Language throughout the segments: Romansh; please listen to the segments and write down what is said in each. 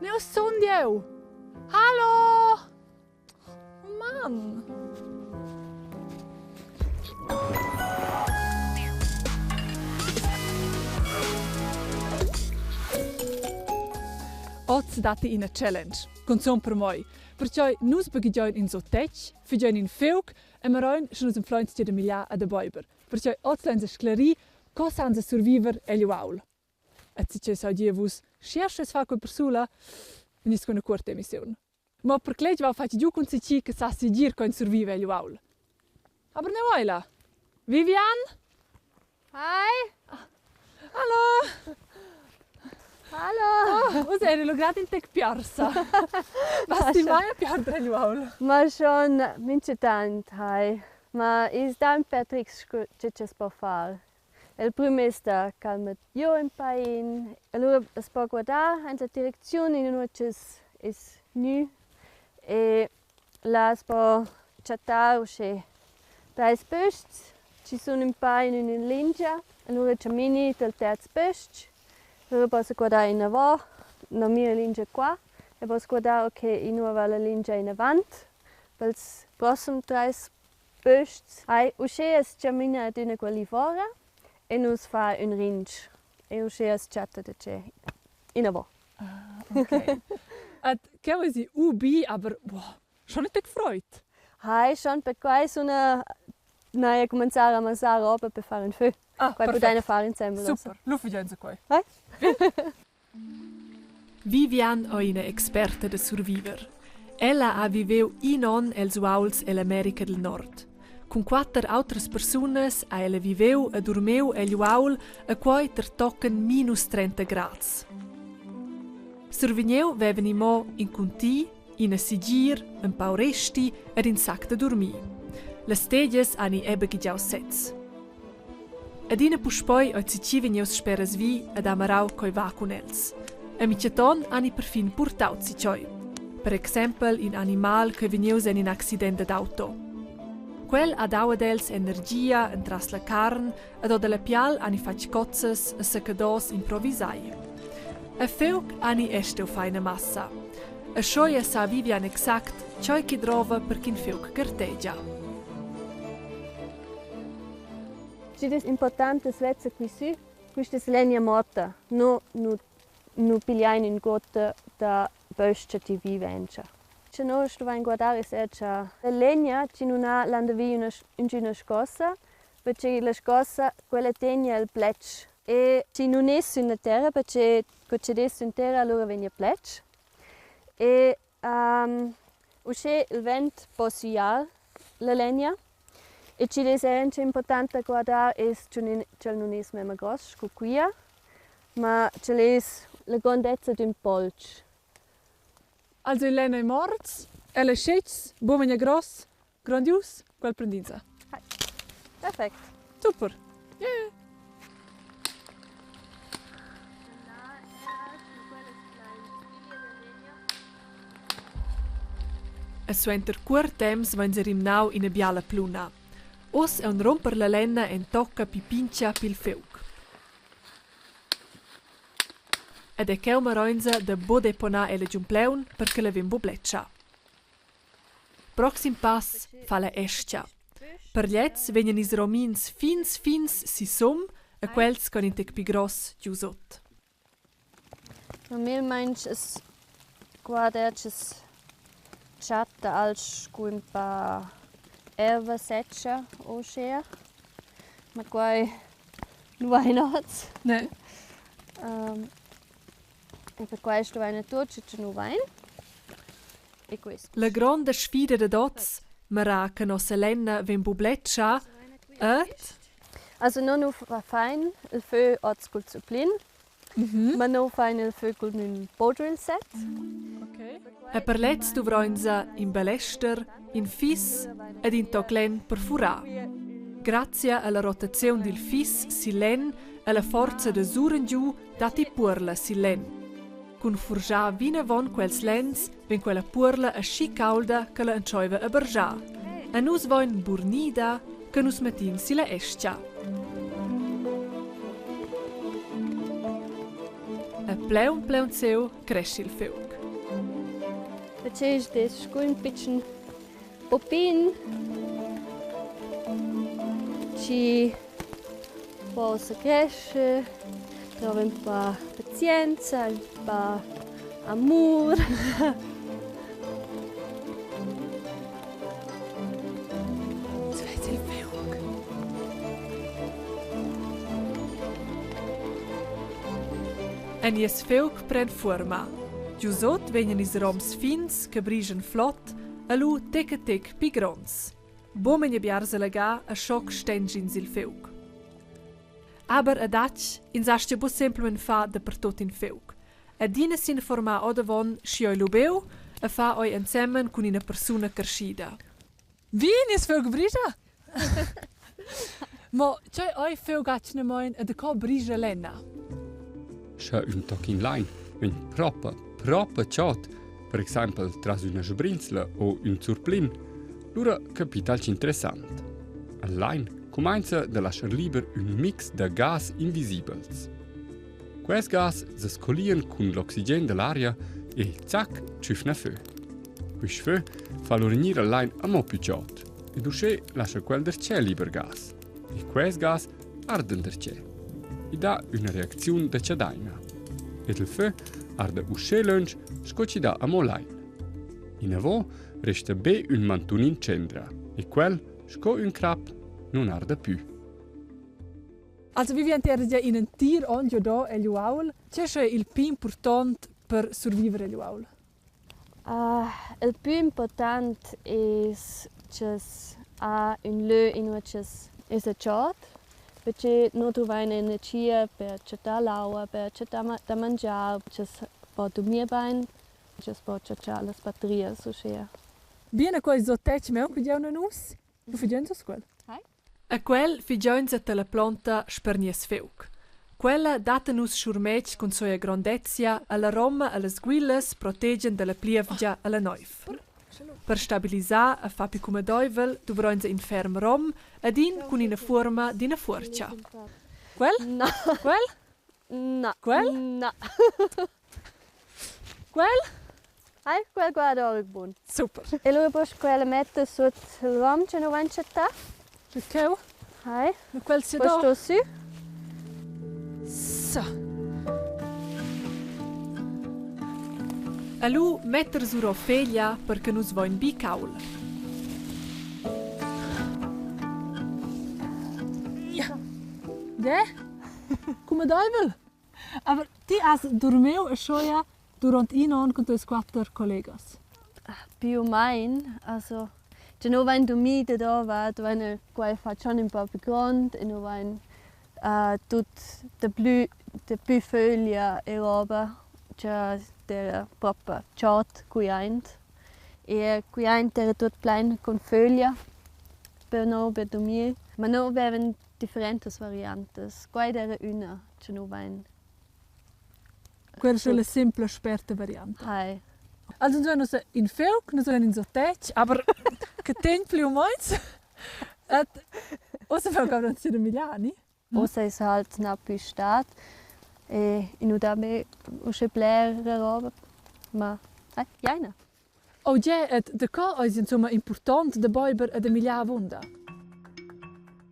Neu sun jeu! Hallo! Oh Mann! Oz datti ina challenge, cunzun per moi, pertgei nus baghegiain in suttetg, fagein in fiug e marein sche nus anflein tgei da migliar e da beiber. Pertgei oz lein sclarir co san se surviver egl uaul. E tgei sai dir vus, schi sches fa quei persula, vegnis cun una cuorta emissiun. Mo per cletg vau fatg giu cun tgi che sa segir co surviver egl uaul. Aber neu ei la. Vivian? Hi! Hallo! Hallo! Oh, uss eri lu grad in tec piarsa. Vas ti mai a piarder egl uaul? Ma schon mintgatant, hai. Ma ils dan Patrick scu che cha's po far. Il prüm es da calmer giò ün pain, alura as po guardar aint la direcziun inua ch'es es gnü e là as po chattar uschè trais pösts chi sun ün pa in üna lingia. Alura chamini dal terz pöst, alura possa guardar inavò, la mia lingia qua e poss guardar okay inua va la lingia inavant pels prossem trais Pösts. Hai, uschè as chamina adüna quelli fora e nu's fa ün rinch e uschè as chatta da che inavo. Ah, okay. Et cheu esi ubi, aber boah, schon nicht gefreut. Hai, schon perquai suna n'haja cumanzà a ramassar roba per far ün fö. Ah, Quai pudaina far insembel uossa. Super, lu fagiainsa quei. Hai. Vivian ei ina experta da surviver. Ella ha viveu in onn els uauls ell'America dil Nord. Cun quatter autras persunas ha ella viveu e durmiu egl uaul e quei tertochen minus 30 grads. Survegniu vevan i mo in cunti, ina sigir, empau resti ed in sac da durmir. Las tegias han i era baghegiau sez. Adina puspei ei tgi vegnius sperasvi ed ha marau coi va cun els. E mintgaton han i perfin purtau tgei. Per exempel in animal che vegnius en in accident dad auto. Quel ha dau ad els energia entras la carn ed or dalla pial han i fatg cozzas e seccados improvisai. E fiug han i esteu feina massa. E schoi sa Vivian exact tgei che drova per ch'in fiug gartegia. Chi'd es important as vezza qui sü, quista es legna morta, no nu nu pigliain ünguotta da bös-cha chi viva auncha. Cha no stuvain guardar es eir cha la legna chi nun ha landervi üna üngüna scossa, perche la scossa quella tegna il pletsch e chi nun es sün la terra, perche cu chi'd es sün terra alura vegna pletsch. E Uschè il vent po süjar la legna e chi'd es eir auncha important da guardar es ch'el nun es memma gross scu quia, ma ch'el es la grondezza d'ün polch. Also il lenn ei morts, el ei schetgs, buca memia gross, Grondius, quel prendinsa. Perfect. Super. Yeah. E suenter cuort temps vein se rimnau ina biala pluna. Oz è un romper la lenna en tocca pi pintga pil fiug. Ed è cheu maroinza da bo deponar ella giun pleun per che la vegn bu bletscha. Proxim pass fa la eschia. Per gliez vegnan ils romins fins fins sisum e quels con in tec pli gross giusut. Normalmaing es guarder chi's chatta alch scu ün pa erva secha o uschea, ma quai nu vain hoz. Ne. E perquai stuvaina tuot che cha nu vain. E quist. La gronda sfida dad oz, mara che nossa lenna vegn bubletscha, et Also no nu fain il fö hoz cul zuplin, ma no fain il fö cun ün bow-drill set. Okay. E per lez duvrainsa in balester, in fis ed in toc lenn per furar. Grazia alla rotaziun dil fis sil lenn e la forza da surengiu datti puorla sil lenn. Cun furgiar vinavon quels lenns vegn quella puorla aschi caulda ch'ella entscheiva a bargiar. E nus vein burnida che nus mettin silla eschia. E pleun pleun seu cresce il fiug. Perche es scu ün pitschen popin chi possa crescer, drouva ün pa pazienza, ün pa amur. Svez il fiug. E nies fiug pren fuorma. Giusot vegnan ils roms fins che brischan flot e lu tec e tec pli gronds. Buca biars allegar e schoc stengins il fiug. Aber adatg, ins astga buc semplamein far dapertut in fiug. Adina s'informar ordavon schi ei lubeu e far ei ensemen cun ina persuna carschida. Bien, nies fiug brischa! Mo tgei ei fiug atgnamein e daco brischa lenna? Sche ün toc in lain vegn propa, propa chod, per exaimpel tras üna sbrinzla o ün zurplin, lura capita alch interessant. Al lain cumainza da laschar liber ün mix da gas invisibels. Quests gas sa collian cun l'oxigen da l'aria e zac tschüfna fö. Quist fö fa lura gnir al lain amo pü chod ed uschè lascha quel darcheu liber gas. E quest gas ardan darcheu. I dà üna reacziun da chadaina. Ed il fö arda uschè lönch sco chi dà amo lain. Inavo resta be ün mantun in tschendra e quel, sco ün crap, nun arda pü. Also Vivian, ti eras gia in entir onn giò egl uaul. Tge è il pli impurtont per surviver egl uaul? Il pü important es cha's ha ün lö inua cha's es a chod, perche no druvain energia per chattar l'aua, per chattar da mangiar, cha's po durmir bain, cha's po chatschar las batterias uschea. Bien, e quei sottetg meu che giaun a nus? Lu figiein nus quel. E quel figionza dalla plonta sper nies fiug. Quella dat a nus schurmetg cun soia grondezia alla roma e las guilas protegian dalla plievgia alla neiv. Per stabilisar e far pli cumadeivel duvrein in ferm rom ed in cun ina fuorma d'ina fuorcha. Quel? Na. Quel? Na. Quel? Na. Quel? Hai, quel guarda ora bun. Super. E lura poss quella metter sut il rom che nu vain chattà. Cheu? Hai. Ma quel sia Poi do. sto sü. So. E lu metter suro feglia per che nus voin bi caul. Ja. De? Come daivel? Aber ti has dormiu a Schoia durant in onn cun tes quatter collegas. Più o main, also già nu vain dormì dadora, vain quai fat schon ün po pü grond e nu vain tut daplü daplü föglia e roba cha d'eira propa chod qui aint. E qui aint era tuot plain cun föglia per no per durmir. Ma no vevan differentas variantas. Quai d'eira üna cha nu vain. Quella è la simpla sperta varianta. Hai. Also nus vein in fiug, nus vein in sottetg, aber che tegn pli u meins. Et ussa fau aunc da Milani. Ussa es halt na pü stat e i nu dà be uschè blera roba, ma ai, jaina. Oh gie, et daco eis insumma impurtont da beiber e da migliar avunda?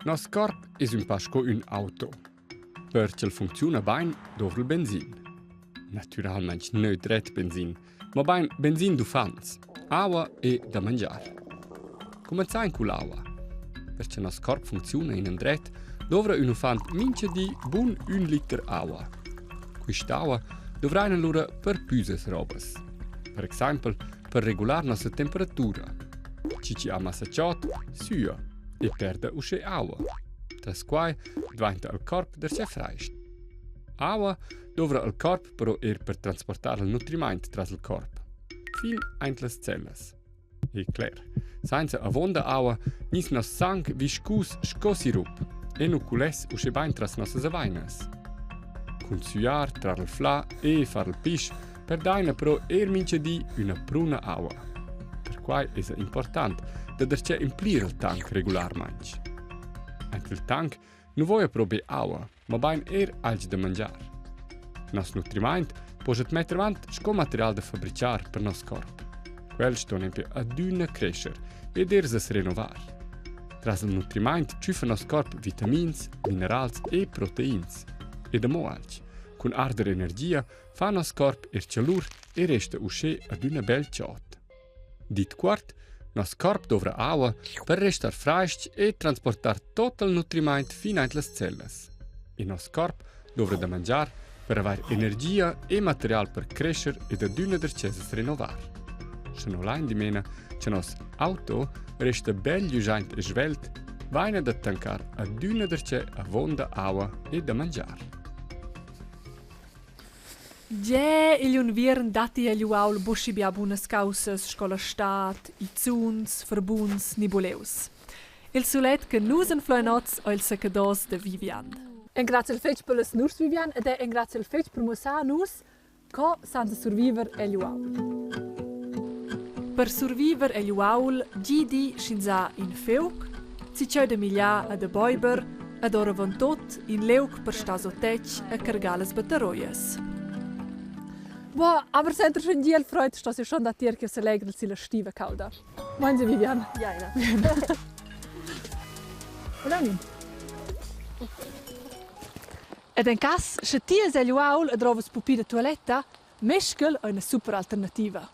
Nos corp es ün pa sco ün auto. Per ch'el funcziuna bain dovra'l benzin. Natüralmaing nö dret benzin, mabain benzin d'uffants, aua e da mangiar. Cumanzain cull'aua. Per cha nos corp funcziuna inandret, dovra ün uffant mincha di bun ün liter aua. Quist'aua dovrain alura per püsas robas. Per exaimpel per regular nossa temperatura. Chi chi ha massa chod, süa e perda uschè aua. Tras quai dvainta il corp darcheu frais-ch. Aua dovra il corp però eir per transportar il nutrimaint tras il corp, fin aint las cellas. E cler, sainza avonda aua gniss nos sang viscus sco sirup e nu culess uschè bain tras nossas avainas. Cun süar, trar il flà e far il pisch perdaina però eir mincha di üna pruna aua. Perquai esa important da darcheu implir il tanc regularmaing. Aint il tanc nu voja però be aua, mabain eir alch da mangiar. Nos nutrimaint poschet metter avant sco material da fabrichar per nos corp. Quels ston nempe adüna crescer ed eir as renovar. Tras il nutrimaint tschüffa nos corp vitamins, minerals e proteins. Ed amo alch. Cun arder energia fa nos corp eir chalur e resta uschè adüna bel chod. Dit cuort, nos corp dovra aua per restar frais-ch e transportar tot il nutrimaint fin aint las cellas. E nos corp dovra da mangiar per avair energia e material per crescer ed adüna darcheu renovar. Sche no lain dimena cha nos auto resta bel glüschaint e svelt, vaina da tancar adüna darcheu avonda aua e da mangiar. Gie, igl unviern datti egl uaul buc schi bia bunas caussas sco la stad, izuns, farbuns ni buleus. Il sulet che nus anflein oz ei il seccados da Vivian. Engraziel fetg per las nurs Vivian ed engraziel fetg per mussar a nus co san surviver egl uaul. Per surviver egl uaul gidi sch'ins ha in fiug, tgei da migliar e da beiber ed oravontut in liug per star sut tetg e cargar las battaroias. Boah, aber senter schon di el Freud sto si schon datier che selegra silla stiva calda. Moin Sie Vivian. Ja, ja. Oder Ed en cass, sche ti es egl uaul e drovas pupi da tualetta, mescal è una super alternativa.